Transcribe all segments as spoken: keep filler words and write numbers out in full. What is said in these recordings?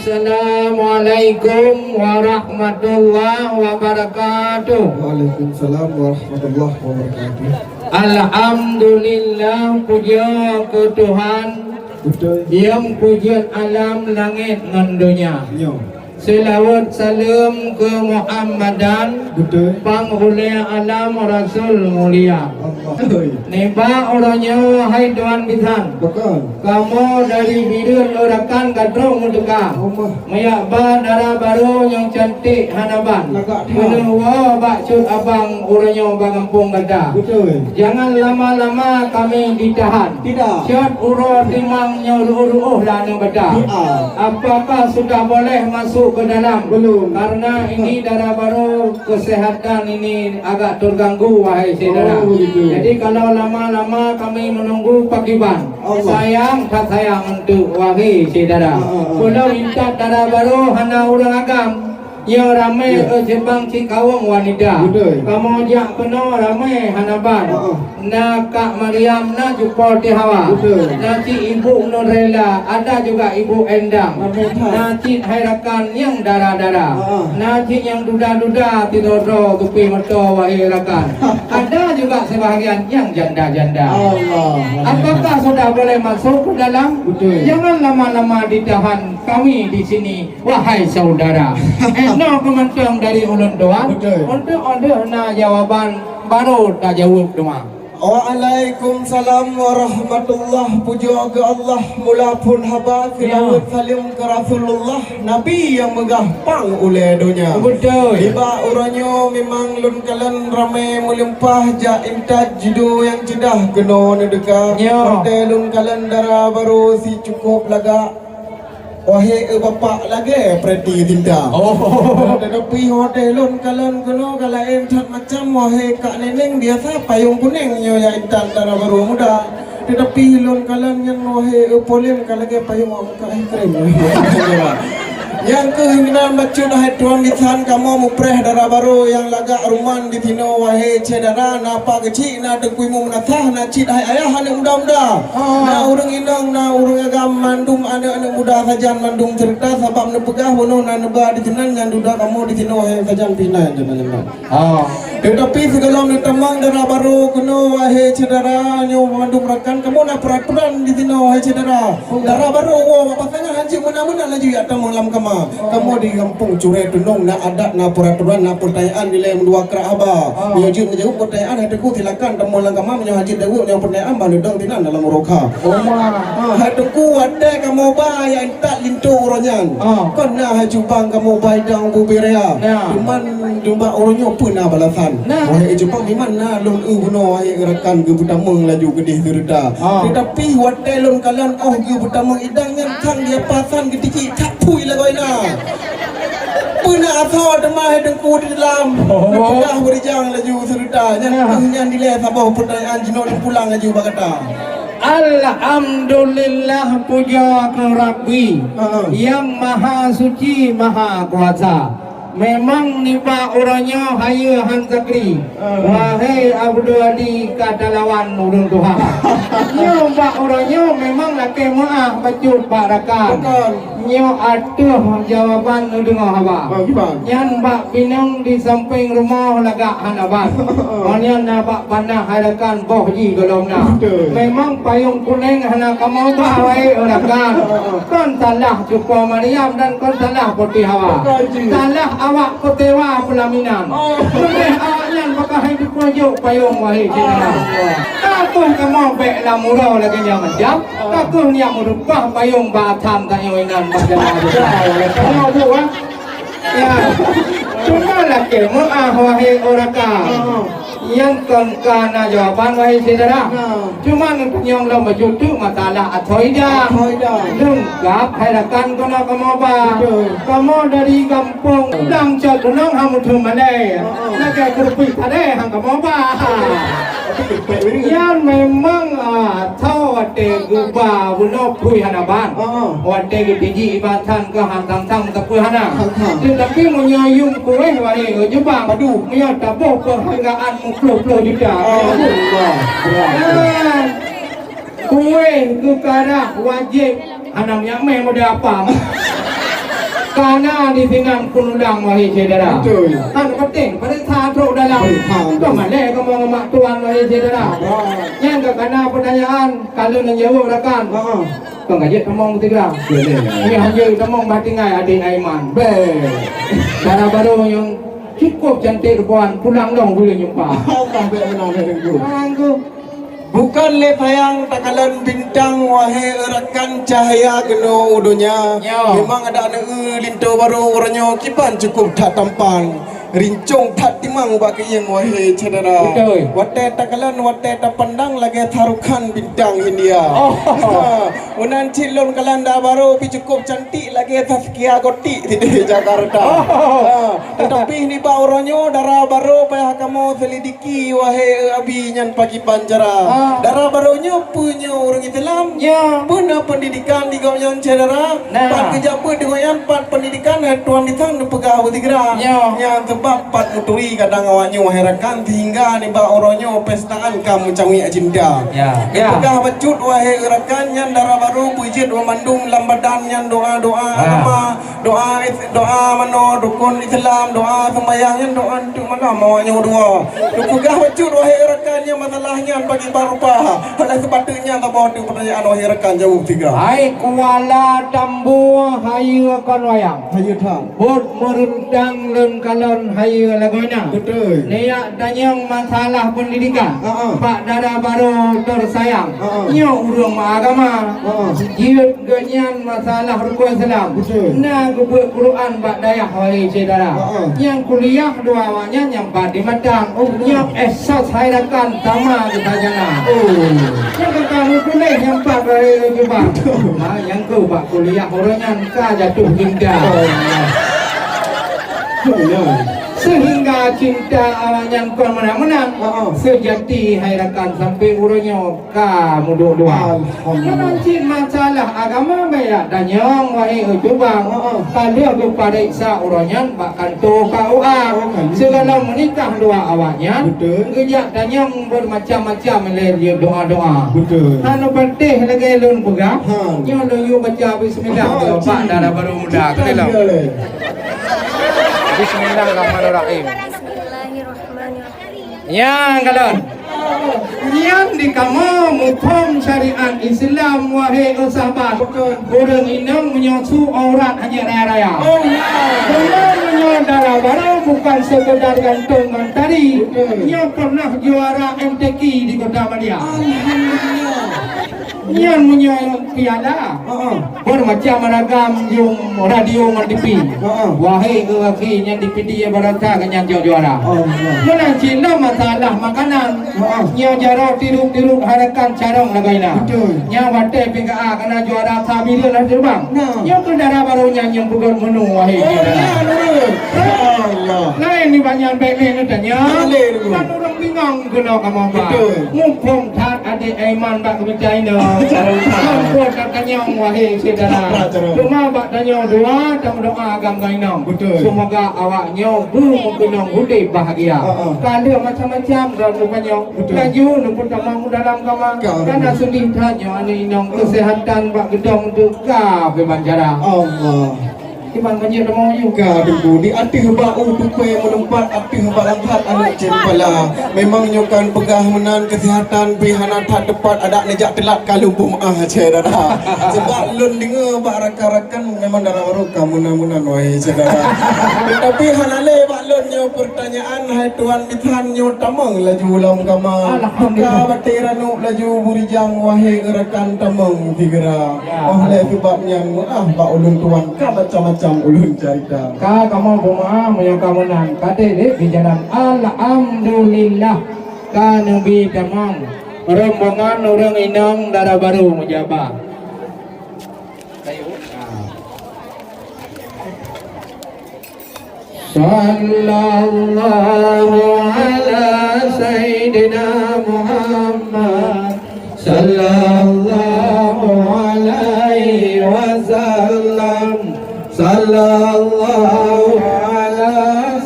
Assalamualaikum warahmatullahi wabarakatuh. Waalaikumsalam warahmatullahi wabarakatuh. Alhamdulillah, puja keu Tuhan. Beutôi. Nyang peujeuet alam langét ngon donya. Nyo. Seulaweuet saleuem keu Muhammadan. Beutôi. Pangulèe alam Rasul mulia. Allah. Nibak uroe nyoe, hai tuan bisan. Beutôi. Kamoe dari Bireuen Eurakan ka trôk meuteuka. Allah. Meujak ba dara barô nyang cantik hana ban. Lagak that. Keuneuk woe bak cut abang uroe nyoe bak gampông gata. Beutôi. Jangan lama-lama kami ditahan. Tidak. Cut uroe timang nyoe ruôh-ruôh lah aneuk gata. Tidak. Apakah sudah boleh masuk ke dalam? Belum. Karena ini dara barô kesehatan ini agak terganggu, wahai syedara. Oh, begitu. Jadi, kalau lama-lama kami menunggu pakiban, Allah. Sayang, that sayang untuk wahai syedara. Ah, ah, ah. Ulôn intat dara barô hana ureueng agam. Nyoe ramé, ya, eh, simpang cit kawöng wanita. Betul. Kamoe jak keunoe ramé hana ban. Ah, ah. Na Kak Mariam, na Jupo Tihawa. Betul. Na cit Ibu Nurela, ada juga Ibu Endang. Ramé that. Na cit hai rakan nyang dara-dara. Ah, ah. Na cit nyang duda-duda, tidroe-droe, kupi moto, wahai rakan. Ada juga sebahagian nyang janda-janda. Allah. Apakah sudah boleh masuk ke dalam? Betul. Jangan lama-lama ditahan kami di sini, wahai saudara. Eh, nyoe peumantong dari ulôn tuan. Betul. Untuk ada na jawaban, baru tajaweueb teuma. Waalaikumsalam warahmatullah. Pujoe keu Allah, mula phon haba, ya, seulaweuet saleuem keu Rasulullah, Nabi nyang meugah pang ulèe donya. Beutôi. Nibak uroe nyoe memang lôn kalon ramé meulimpah, jak intat jido nyang ceudah keunoe neudeuka. Ya. Watèe lôn kalon dara barô si cukôp lagak. Wahé e bapak, lagèe Preity Zinta. Oh. Tetapi watèe lôn kalon keunoe ka laén that macam, wahé kak nenek, biasa payong kunéng nyoe nyang intat dara barô muda. Tetapi lôn kalon nyan, wahé e polem, ka lagèe payong awak kak es krim. Nyang keuh meunan bacut hai tuan bisan, kamoe mupreh dara barô nyang lagak ruman di sinoe, wahé syedara, na pak keuchik, na teungku imum meunasah, na cit hai ayah aneuk muda-muda. Ah. Na ureueng inong, na ureueng agam, mandum aneuk-aneuk muda sajan mandum seureuta, sabab neupeugah bunoe na neuba di sinan nyang duda kamoe di sinoe, wahé sajan pih na nyang jaman-jaman. Ah. Teutapi sigohlom neutamong dara barô keunoe, wahé syedara, nyoe mandum rakan, kamoe na peuratoran di sinoe, wahé syedara. Dara barô woe bak pasangan hanjeuet meunan-meunan laju jak tamong lam kama. Kamoe di gampông Curé Tunong na adat, na peuratoran, na peutanyaan dilèe meudua krak haba. Ah. Meunyoe jeuet neujaweueb peutanyaan hai Teungku, silakan tamong lam kama. Meunyoe hana jeuet jaweueb nyoe peutanyaan, bah neudong sinan dalam uroe kha. Oh, ma. Ha, hai Teungku, watèe kamoe ba nyang intat linto uroe nyan. Ah. Kon na hai cubang kamoe ba idang bubé raya. Ya. Cuman nibak uroe nyoe peue na balasan. Nah. Wahé cubang, iman na lôn eu bunoe, wahé rakan, geupeutamong laju keudeh seureuta. Ah. Teutapi watèe lôn kalon 'oh geupeutamong idang nyan, sang dia pasan geutijik that phui lagoina. Peue na asoe teuma hai Teungku di dalam. Oh. Neupeugah beurijang laju seureuta. Nyan, ya, keuh nyan dilèe saboh peutanyaan, jinoe lôn pulang laju bak gata. Alhamdulillah, puja keu Rabbi, ha, Nyang Maha Suci, Maha Kuasa. Memang nibak uroe nyoe hayeue han sakri. Ah. Wahé Abdul Hadi, ka talawan ureueng tuha. Nyoe bak uroe nyoe memang lakèe meu'ah bacut bak rakan. Betul. Nyoe ateueh jawaban neudeungoe haba. Ah, gimana? Nyan bak pineung di sampéng rumoh lagak hana ban. Ngon nyan na bak panah hai rakan boh jih gohlom na. Betul. Memang payong kunéng hana kamoe ba, wahé rakan. Kon salah Cupo Mariam dan kon salah Puti Hawa. Bukan, Cik. Salah awak peusewa peulaminan. Oh. Leubeh awak nyan pakon hai jipeunyok payong, wahé syedara. Allah. Ka keuh kamoe bèk lam uroe lagèe nyan macam. Oh. Ka keuh neujak meureupah payong bak asan tanyoe inan bak jalan. Ya, ya. Kamoe buet, ah. Ya. Cuma lakèe meu'ah, wahé rakan. Oh. Nyang kon ka na jawaban, wahé syedara. Nah. Cuma nyang lom bacut teuk masalah asoe idang. Asoe idang. Leungkap hai rakan keunoe kamoe ba. Betul. Kamoe dari gampông, dang cot gunong han meuteumé. Oh, oh. Lagèe keurupi sadée han kamoe ba. Tapi keupeue ni? Nyan memang, ah, tho watèe geuba bunoe phui hana ban. Oh, oh. Watèe geutijik iban san keuh han sang-sang sapeue hana. Sang-sang. Teutapi meunyoe yuem kuéh, wahé jubang. Padu. Meunyoe taboh peuhargaan meuploh-ploh juta. Oh, Allah. Berat. Dan kuéh geukarah wajéb, hana minyak mè model apam. Kana di sinan peunulang, wahai syedara. Betul. Kan penting, peuriksa trok dalam. Peuriksa, betul. Bukan malèe kamoe ngon mak tuan, wahai syedara. Ya. Nyang ka kana peutanyaan, ka lôn jaweueb rakan. Ha. Kon ka jeuet tamong tiga. Ya, ya, ya. Ini hanya tamong bah tinggai adek Aiman. Be. Dara barô nyang cukup cantik rupa, pulang dong buleuen jumpa. Allah, baik benar, baik benar. Anggu. Bukan lé sayang takalon bintang, wahai rakan, cahya keunoe u donya. Yo. Memang adak neueu linto barô uroe nyoe kiban cukup that tampan. Rincong that timang bak keuieng, wahai syedara. Betul. Watèe takalon, watèe tapandang lagèe sarukan bintang India. Oh. Ha, meunan cit lôn kalon dara barô pih cukup cantik lagèe Zaskia Gotik sideh Jakarta. Oh. Ha, teutapi nibak uroe nyoe dara barô payah kamoe selidiki, wahai abi, nyan pakriban cara. Ah. Dara barô nyoe peue nyoe ureueng Islam? Ya. Peue na pendidikan di gobnyan syedara? Nah. Pat geujak beuet deungon nyan, pat pendidikan hai tuan bisan neupeugah beusigra. Ya. Nyan seubab pat meuturi kadang awak nyoe, wahai rakan, sehingga nibak uroe nyoe pestaan ka meucawiek cinta. Ya. Ya. Neupeugah bacut, wahai rakan, nyan dara barô beujeuet banmandum lam badan nyan doa-doa agama, doa is-, doa manoe rukon Islam, doa seumayang nyan doa Teuk malam awak nyoe dua. Teupeugah bacut, wahai rakan, nyang masalah nyan bagi barupa. Oleh sebab tu nyan saboh teuk peutanyaan, wahai rakan, jaweueb sigra. Hai Kuala Tambua, hayeue kon wayang. Hayeue that. Buet meuruntang lôn kalon hayeue lagoina. Betul. Neujak tanyong masalah pendidikan. Ha, ha. Bak dara barô teusayang. Ha, ha. Nyoe ureueng meuagama. Ha, ha. Jeuet Gobnyan masalah rukon Islam. Betul. Na geubeuet Quran bak dayah, wahai syedara. Ha, ha. Nyang kuliah dua awaknyan nyang pat di Matang. Oh, betul. Nyang S sos hai rakan sama geutanyoe na. Oh. Nyang ka kamoe tuléh nyang pat, wahai Jubang. Betul. Ha, nyang keu bak kuliah uroe nyan ka jatuh cinta. Oh, ya. Sehingga cinta awaknyan kon meunan-meunan. Ha, ha. Seujati hai rakan sampai uroe nyoe ka meuduek dua. Alhamdulillah. Meunan cit masalah agama bèk tanyong, wahai Ujubang. Heeh. Ka lheueh geupareksa uroe nyan bak kanto K U A. Oh, kan. Sigohlom meunikah dua awaknyan. Betul. Geujak tanyong bermacam-macam lé doa-doa. Betul. Hana patéh lagèe lôn peugah. Ha. Nyoe lôn yue baca bismillah. Ha, bak cit. Dara barô muda. Cit, kita lôn. Bismillahirrahmanirrahim. Bismillahirrahmanirrahim. Nyang kalon. Nyan di kamoe muphom syariat Islam, wahai sahabat. Betul. Ureueng inong meunyoe su aurat hana raya-raya. Oh, ya. Cuma meunyoe dara barô bukan sekedar gantung ngon tari. Betul. Nyoe pernah juara M T Q di Kota Madya. Alhamdulillah. Nyan meunyoe piala, heeh, bermacam ragam jong radio ngon T V. Heeh. Wahai lelaki nyan di P D A Barata ka nyan jok juara. Allah. Meunan cit lom masalah makanan. Heeh. Nyoe jaroe tirot-tirot hai rakan carông lagoina. Betul. Nyoe watèe P K A ka na juara sabireuen lah teubang. Nah. Nyoe keu dara barô nyan nyang peugöt menu, wahai syedara. Oh, ya, betul. Ya Allah. Laén nibak nyan bèk lé neutanyong. Bèk lé dulu. Kan ureueng bingong keunoe kamoe ba. Betul. Muphom that Adek Aiman bak keubica inong. Carông that. Ampôn that tanyong, wahai syedara. Carông. Cuma bak tanyoe dua, tameudoa agam ngon inong. Betul. Semoga awak nyoe beumeukeunong udép bahagia. Ha, ha. Ka lheueh macam-macam droe neupanyong. Betul. Laju neupeutamong dalam kama. Ka. Karena sedih that nyoe aneuk inong. Ha. Kesehatan bak geudong teuka peubanjara. Allah. Iban banjir deungoe yue. Ka, Teungku, di ateueh bak u tupée meureumpah, ateueh bak langkat aneuk ceumpala. Memang nyoe kan peugah meunan, keuseuhatan pih hana that teupat, adak neujak teulat ka lôn peumeu'ah, syedara. Sabab lôn deungoe bak rakan-rakan memang dara barô ka meunan-meunan, wahai syedara. Teutapi hana lé bak lôn nyoe peurtanyaan, hai tuan bisan, nyoe tamong laju lam kama. Alhamdulillah. Ka batée ranup laju beurijang, wahai rakan, tamong sigeura. Ya. Óh lheueh sabab nyan meu'ah bak ulôn tuan, ka macam-macam ulôn carita. Ka kamoe peumeu'ah meunyoe ka meunan, ka trép di jalan. Alhamdulillah, ka neubi tamong rombongan ureuëng inong dara barô meujaba. Sallallahu ala Sayyidina Muhammad. Sallallahu alaihi wasallam. Sallallahu ala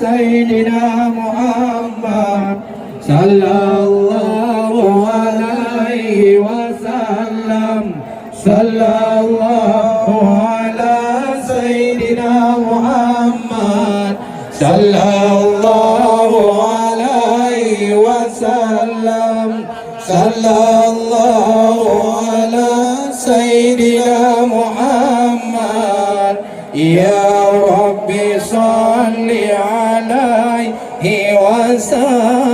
Sayyidina Muhammad. Sallallahu alaihi wasallam. Sallallahu ala Sayyidina Sallallahu alaihi wasallam. Sallallahu ala sayyidina Muhammad. Ya Rabbi, salli alaihi wasallam.